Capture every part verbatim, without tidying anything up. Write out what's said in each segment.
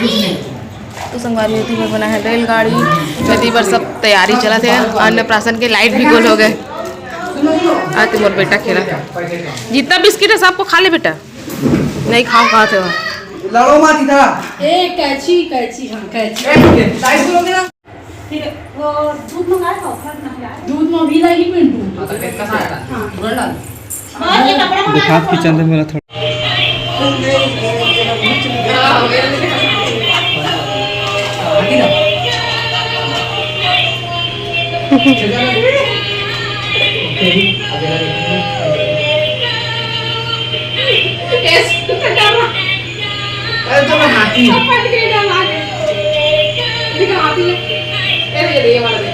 तो संगवारी हो, एती बर बना है रेलगाड़ी, एती बर सब तैयारी चलत हे। अन्नप्राशन के लाइट भी गोल हो गए। आ तो मोर बेटा खेला, जितना बिस्किट है सबको खा ले बेटा। नहीं खाओ, कहा थे वहाँ। लड़ो मत इधर। ए, कैची, कैची, हाँ, कैची। ए, लाइट बोलोगे ना? फिर वो दूध मंगाए का, दूध मंगाए। दूध में भी लगी पिंटू। हाँ, तो फिर कहाँ है? हाँ। पूरा डाल। बस ये कपड़ा मंगाए दिखा का, के चंदन मेरा थोड़ा। अरे तो मैं हाथी। पकड़ के डाल आगे। देखो हाथी है। अरे ये, ये वाला दे।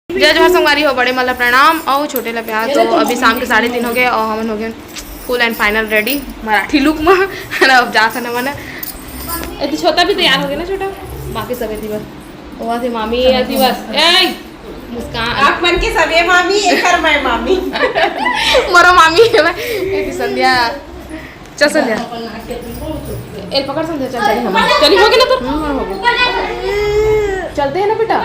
जय जोहार संगवारी हो, बड़े मन ला प्रणाम अउ छोटे ला प्यार। तो अभी शाम के साढ़े तीन हो गए अउ हमन हो गए full and final ready Marathi look में, है ना। अब जा सकना मना, एती छोटा भी तैयार हो गया ना, छोटा, बाकी सब एती बस। वो थे मामी, एती बस, ए, मुस्कान। आप मन के सबे मामी, एकर मैं मामी। मरो मामी है मैं। एती संध्या, चल संध्या। ए, पकड़ संध्या, चल, चली हम। चली, हो गया ना तो? हम्म, हो गया। चलते हैं ना बेटा?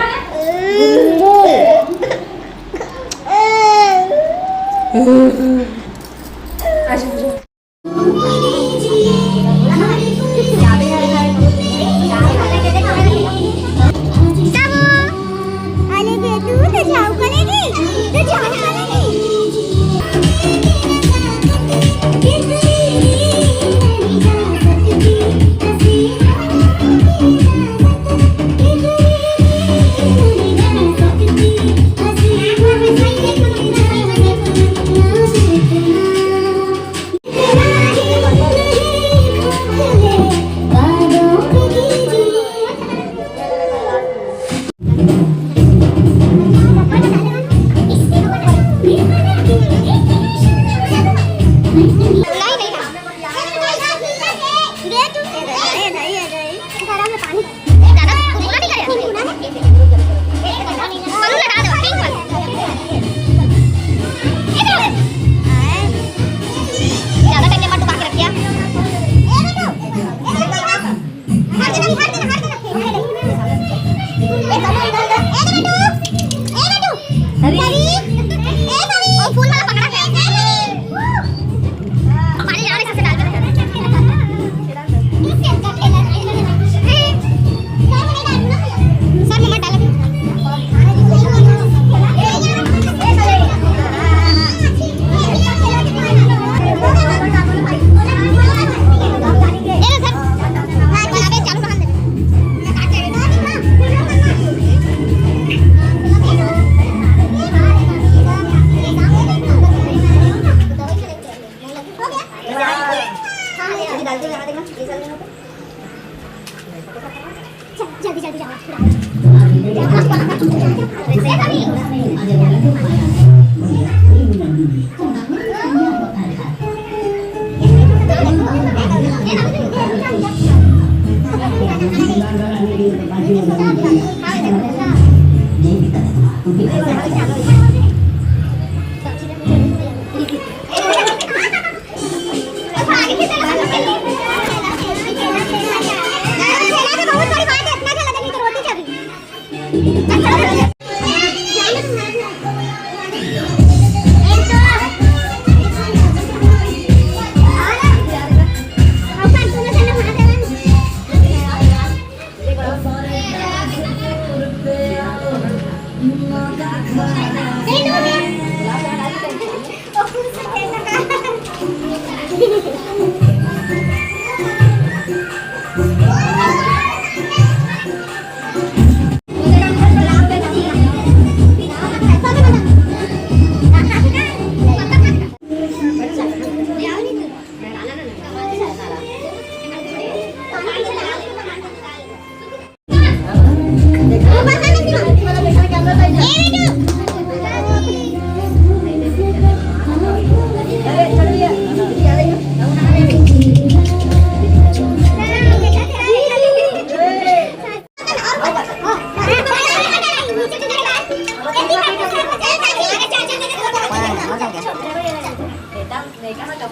ले डाला।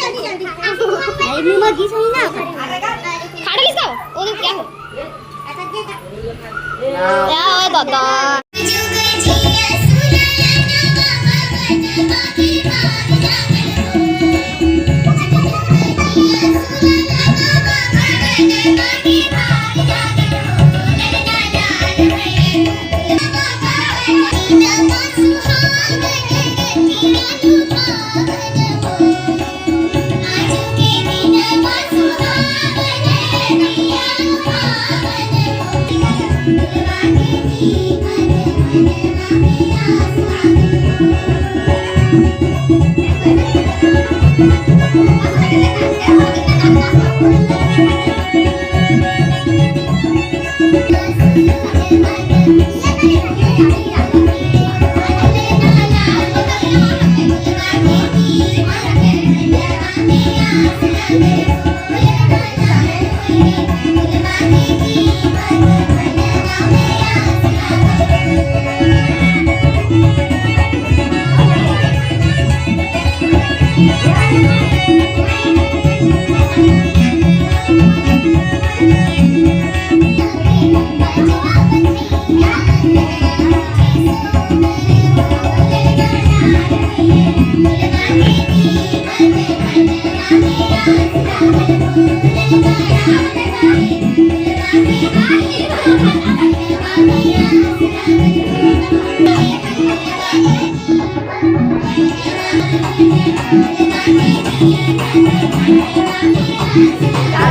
भाई, मुंह में घी सही ना। खा डालिस का? वो क्या हो? क्या हो दादा?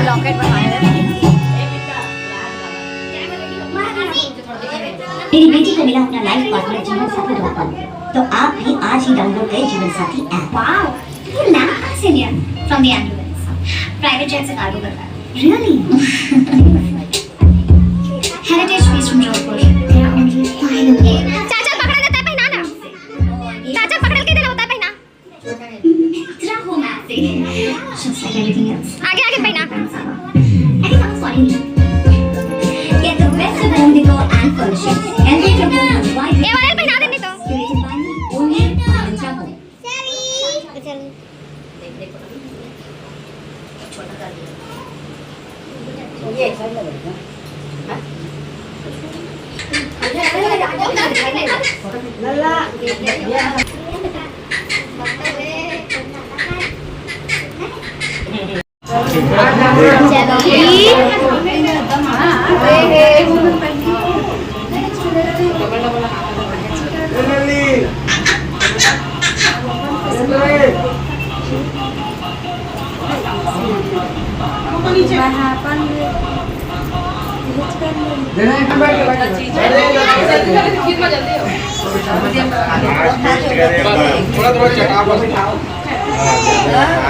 लॉकेट बनाए। मेरी बेटी को मिला अपना लाइफ पार्टनर जीवन साथी डॉट कॉम। तो आप भी आज ही डाउनलोड करें जीवन साथी ऐप। वाओ, ये लैंप कहाँ से लिया? From the ambulance. Private jet से कार्गो करता है। Really? Heritage fees from Jodhpur. चाचा पकड़ा देता है, पहना ना। चाचा पकड़ के देना होता है, पहना। इतना हो मैथ से। Just like everything else. आगे, आगे पहना। I think someone's calling me. Get the best of home decor and furnishings. Elevate your home with wide ये वाले पहना देने तो। Curated by me, only on Insta Home.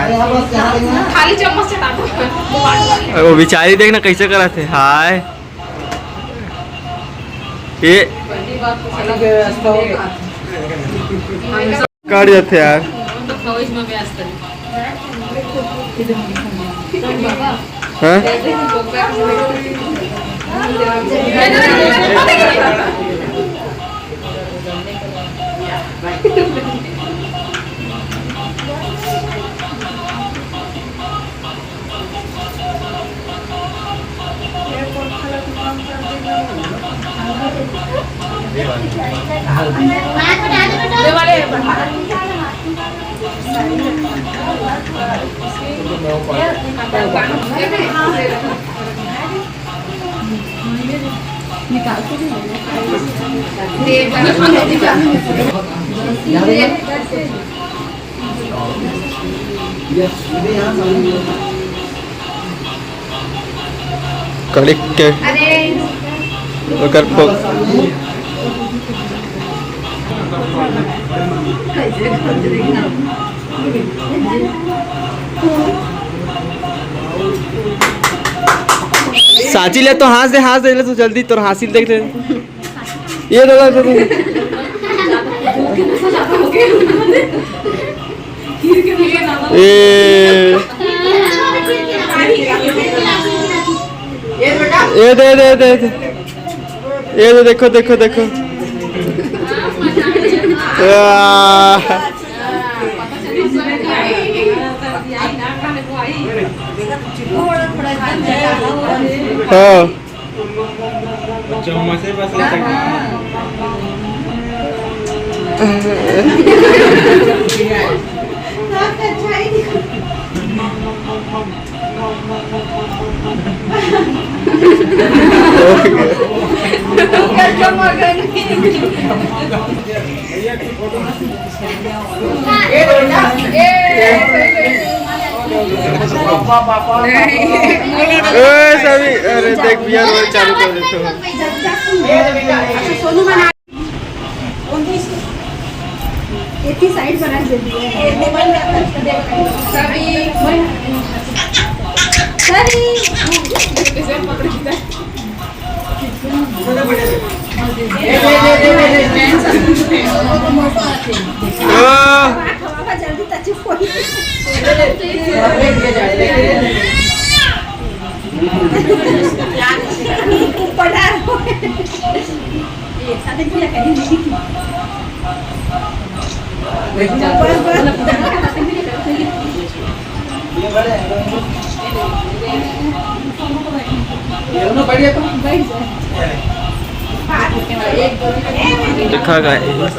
थाली चम्मच चटा दो। वो बेचारी देखना कैसे करा थे। हाय। ये काट जाते यार। हाँ? कड़िक के ओकर पो- सांची ले तो हाँस दे, हाँस दे ले तो जल्दी तोर हाँसी देख ले। ये दे, दे, दे। ए। ये दे, दे, दे, दे। ये तो देखो, देखो, देखो। आह। हाँ। चम्मच से बस ऐसा करना। ए, सभी, अरे देख, बियर वो चालू कर देते हो। इतनी साइड बना देती है। सभी, सभी। देखा गाइस।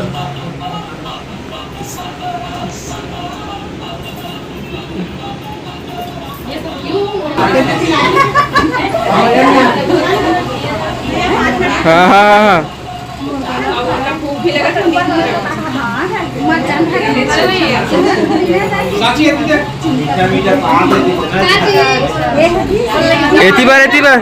हाँ, हाँ, हाँ। एती बार, एती बार।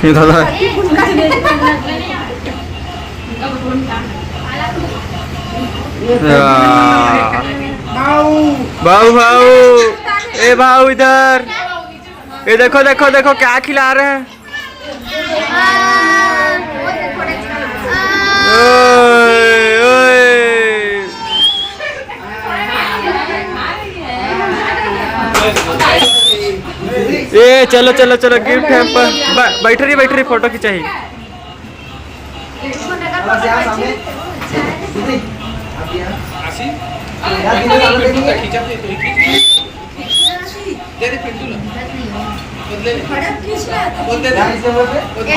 ये दादा। या। भाऊ, भाऊ, ए भाऊ, इधर। ये देखो, देखो, देखो, क्या खिला रहे हैं। ओए, ओए। ए, चलो, चलो, चलो, गिफ्ट है पर। ब-, बैठ रही, बैठ रही, फोटो खिंचाई। बस यहाँ सामने। दीदी, आप यहाँ। आशी? यहाँ दीदी, सामने देखिए। खींचा दे, तो खींच। दे दे पिंटू ला। बदले ले। बोल दे दे। यहाँ इसके ऊपर पे। बोल दे।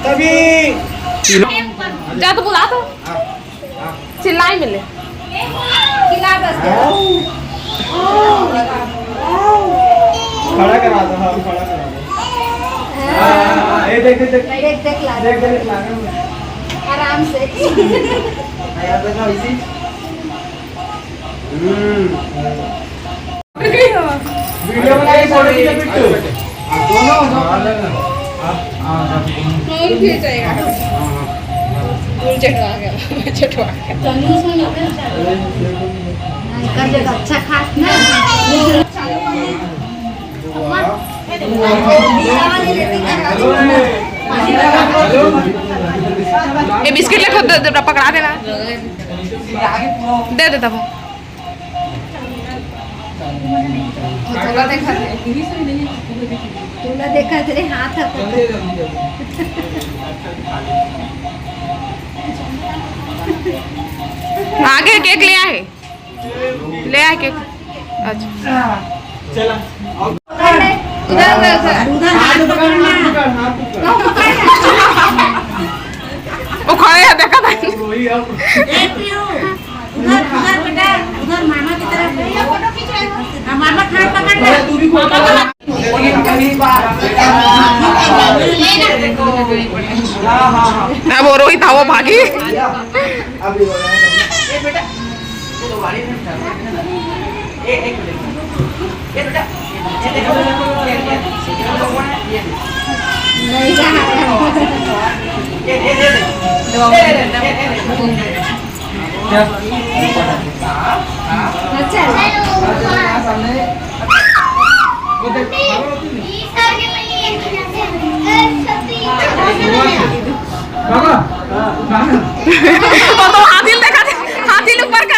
तभी। जा तो बुला तो। चिल्लाई मिले। खिला बस। खड़ा करा दो, हाँ, खड़ा करा दो। हाँ, हाँ, हाँ, ए, देख, देख, देख। देख, देख, ला देख, देख, ला रहे हैं। आराम से। यार, देखो, इसी। हम्म। वीडियो बनाइए, फोटो खींचो, बिट्टू। दोनों, दोनों। कौन खींचेगा? फूल चढ़वा के, चढ़वा के। अच्छा खास ना। ये बिस्किट लेके दे, दे, पकड़ा देना। दे दे तब। तोला देखा थे। तोला देखा थे, हाथ है। आगे केक ले आए, ले आए केक। अच्छा। चला। उधर, उधर, उधर। उधर हाथ पकड़ना। वो खड़े हैं, देखा था। ए, पियू। उधर, उधर बेटा, उधर मामा की तरफ। हाँ, मामा हाथ पकड़ ले। अब वो रोहित था, वो भागी। वो तो हाथी देखा थे, हाथी ऊपर का। ए,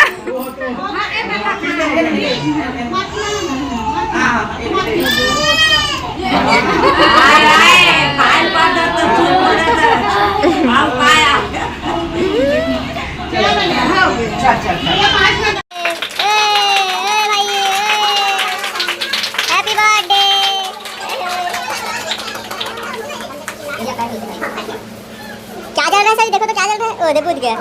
ए भाई, ए। Happy birthday। क्या जल रहा है सर? देखो तो क्या जल रहा है। ओ, दे बुझ गया।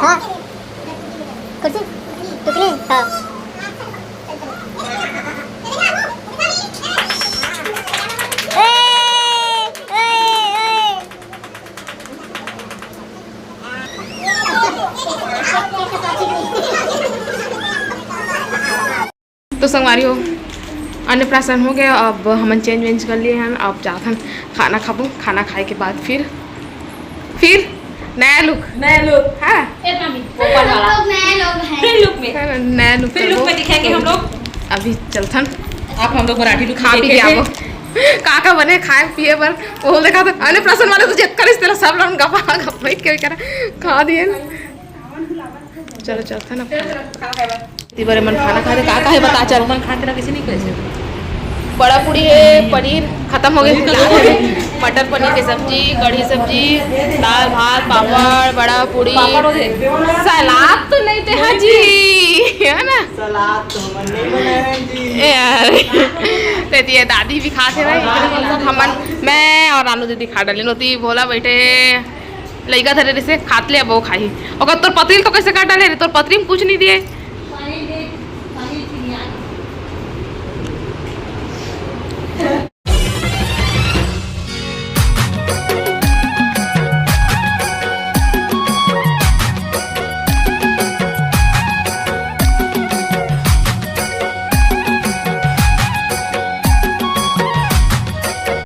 हाँ। कुर्सी? टुकड़ी? हाँ। ए, ए, ए। तो संगवारी हो, अन्नप्राशन हो गया, अब हमन change वेंज कर लिए हन, अब जाथन खाना खाबो, खाना खाए के बाद फिर, फिर नया look। नया look। हाँ। ए, मामी, ऊपर वाला। हम लोग नए लोग हैं। फिर look में। है ना, नया look फिर look करबो। में दिखेंगे हम लोग। अभी चलथन। आप हम लोग मराठी look खा में पी के देखेंगे। आबो। का का बने खाए पिए बर, वो देखा था। अन्नप्राशन वाले तो जेकर इस तरह सब लोग गपा गप बैठ के करा खा दिए। चलो, चलथन अब। इतनी बार मन खाना खाते, का का है बता चल। मन खाते ना किसी नहीं कैसे। बड़ा पूड़ी है, पनीर खत्म हो गए, मटर पनीर की सब्जी, कढ़ी सब्जी, दाल भात, पापड़, बड़ा पूड़ी, पापड़ हो गए। सलाद तो नहीं थे, हाँ जी, है ना? सलाद तो हमन नहीं बनाए हैं जी। ए यार, ते दिए दादी भी खाते भाई, हमन, मैं और रानू दीदी खा डाली, नोती भोला बैठे लइका धरे रहिसे, खात ले अब वो खाही। ओकर तोर पतरी ल तो कैसे काट डाले रे? तोर पतरी में कुछ नहीं दिए।